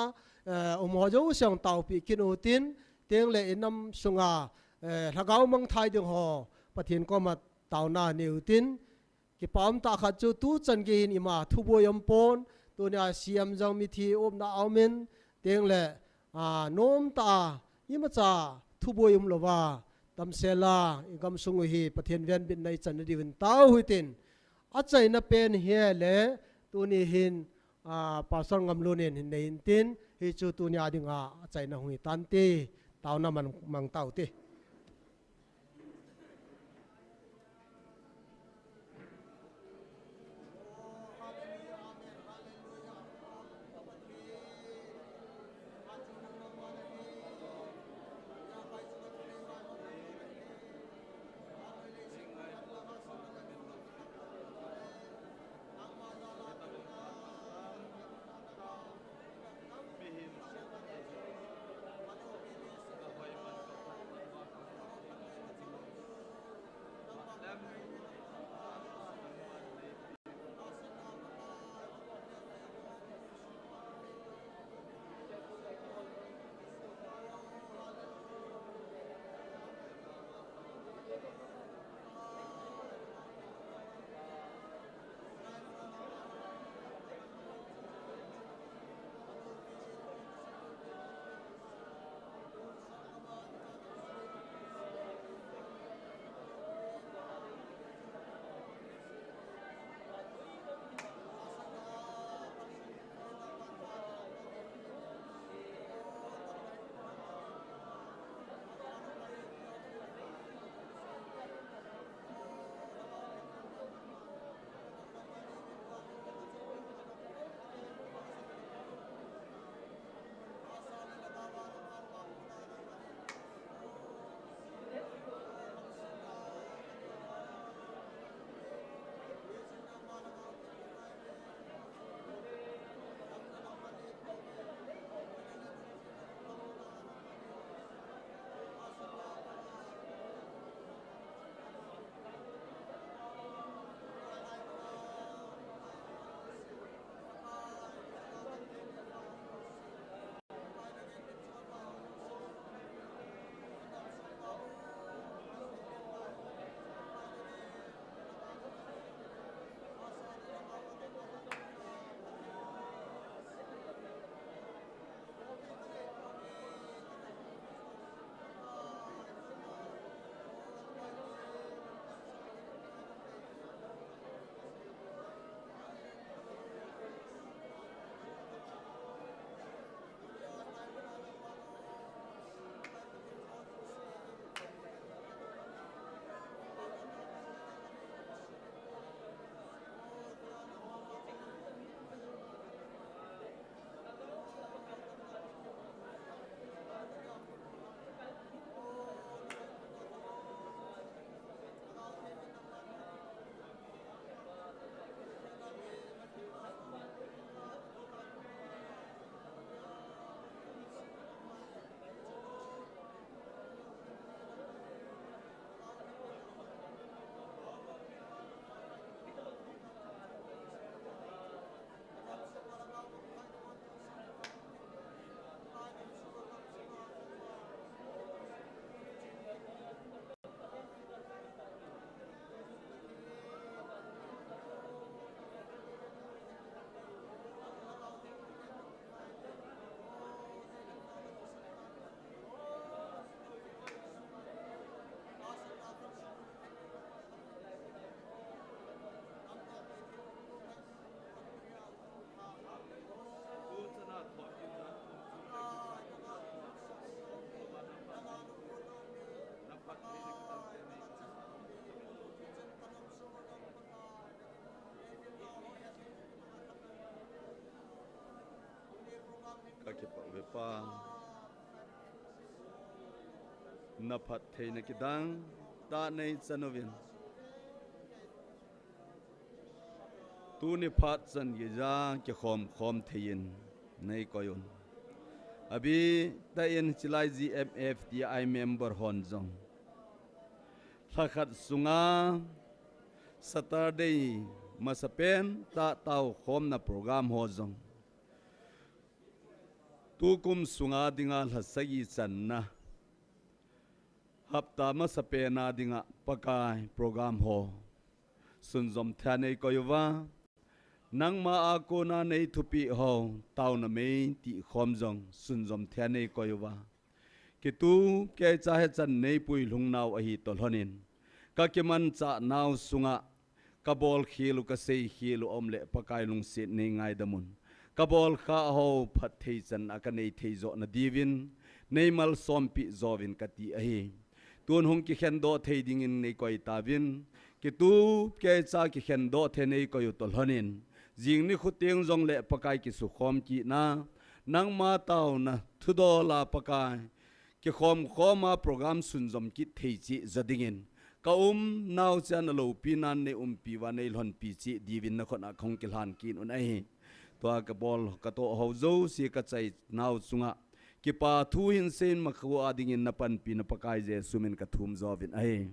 eh, um ho jouse jong taopi kit u hitin, teng le i nam sunga, eh, lhagao mangthai ding ho Pathen koma taona nei u hitin. Kipa um tah khat chu tuchan gei hin ima thuboi um pon, tunia C M jong mithi umna a um in, tengle, a, nom tah a, imacha thuboi um louva, damsel a, i gamsung u hi Pathen venbitna i channa diuvin tao hitin, achaina pen hi le, tuni hin, a, Pastor Ngamlun in hin nei intin, hichu tunia dinga achaina hung hi tante, taona mang, mang taute. Ka kipah uve Pa. Na phattheina kidang tah nei chan uvin. Tuni phat chan geija kikhom khom thei in nei koi un. Abih tah in chilai G M F T I member hon jong lhakhat sunga Saturday masapen tah taokhomna program ho jong tukum sunga dinga lha sagi channa hapta masapen a dinga Pakai program ho sunjom thei a nei koi uva, nangma a kona nei thupeh ho, taona mei tih khom jong sunjom thei a nei koi uva, kitu keicha hechan nei puilhung nau ahi toh lhonin, ka kimanchah nau sunga ka bolkhel u, ka seikhel u aum le Pakai lungset nei ngaidam un. Ka bolkhah ho phatthei chan a ka nei thei joh na diuvin nei malsompeh jouvin ka ti ahi. Tun hung kikhendoh thei dingin nei koi tauvin, kitu keicha kikhendoh thei nei koi u toh lhonin, jing nikho teng jongle Pakai kisukhom kitna, nangma taona thudol a Pakai, kikhom khom a program sunjom kit thei cheh jo dingin, ka um nau chan a loupina nei umpi uva nei lhonpi cheh diuvin na khut a kahung kilhan kit un ahi. Tua ka bol ka toh ho jouse ka chai nau chunga kipa thu hin seiyin, makhu a dingin na panpi na Pakai Jesu min ka thum jouvin ahi.